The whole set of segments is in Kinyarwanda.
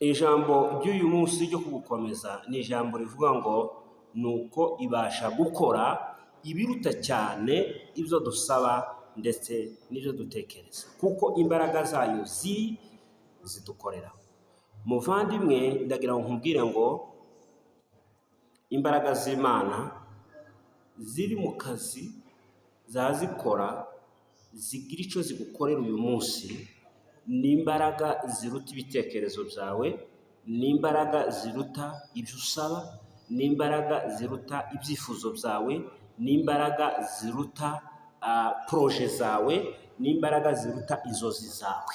Ijambo ry'uyu munsi ryo kugukomeza ni ijambo rivuga ngo nuko ibasha gukora ibiruta cyane ibyo dusaba ndetse n'ibyo dutekereza, kuko imbaraga zayo ziri zidukorera. Muvandimwe, ndagira ngo nkubwire ngo imbaraga z'Imana ziri mu kazi, zazikora, zigira icyo zigukorera uyu munsi. Ni imbaraga ziruta ibitekerezo byawe, ni imbaraga ziruta ibyo usaba, ni imbaraga ziruta ibyifuzo byawe, ni imbaraga ziruta projets zawe, ni imbaraga ziruta inzozi zawe.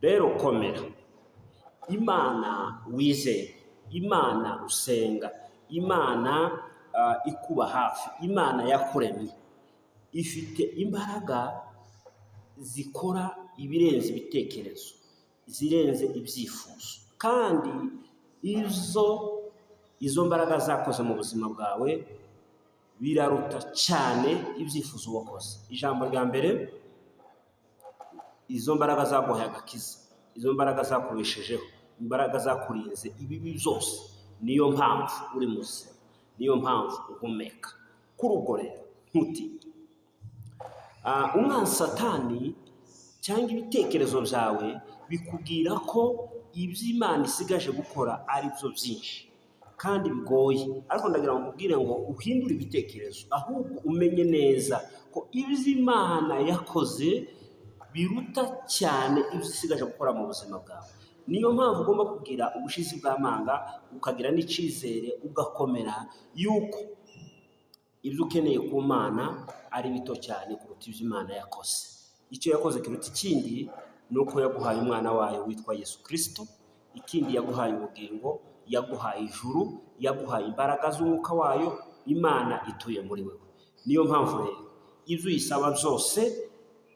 Rero komera. Imana wizeye, Imana usenga, Imana ikuba hafi, Imana yakuremye, ifite imbaraga zikora ibirenze ibitekerezo, zirenze ibyifuzo. Kandi izo mbaraga zakoze mu buzima bwawe biraruta cyane ibyifuzo wakoze. Ijambo rya mbere, izo mbaraga zaguhaye agakiza, izo mbaraga zakubeshejeho, imbaraga zakurinze ibibi byose. Niyo mpamvu uri muzima, niyo mpamvu uhumeka. Kuri ubwo rero ntutinye. Umwanzi Satani cyangwa ibitekerezo byawe bikubwira ko ibyo Imana isigaje gukora ari byo byinshi kandi bigoye, ariko ndagira ngo nkubwire ngo uhindure ibitekerezo, ahubwo umenye neza ko ibyo Imana yakoze biruta cyane ibyo isigaje gukora mu buzima bwawe. Niyo mpamvu ugomba kugira ubushizi bw'amanga, ukagira n'icyizere, ugakomera yuko ibyo ukeneye ku Mana ari bito cyane kuruta ibyo Imana yakoze. Icyo yakoze kiruta ikindi ni uko yaguhaye umwana wayo witwa Yesu Kirisito. Ikindi, yaguhaye ubugingo, yaguhaye ijuru, yaguhaye imbaraga z'umwuka wayo. Imana ituye muri wewe. Niyo mpamvu rero ibyo uyisaba byose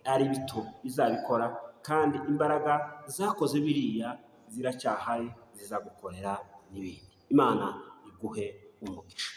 ari bito, izabikora. Kandi imbaraga zakoze biriya ziracyahari, zizagukorera n'ibindi. Imana iguhe umugisha.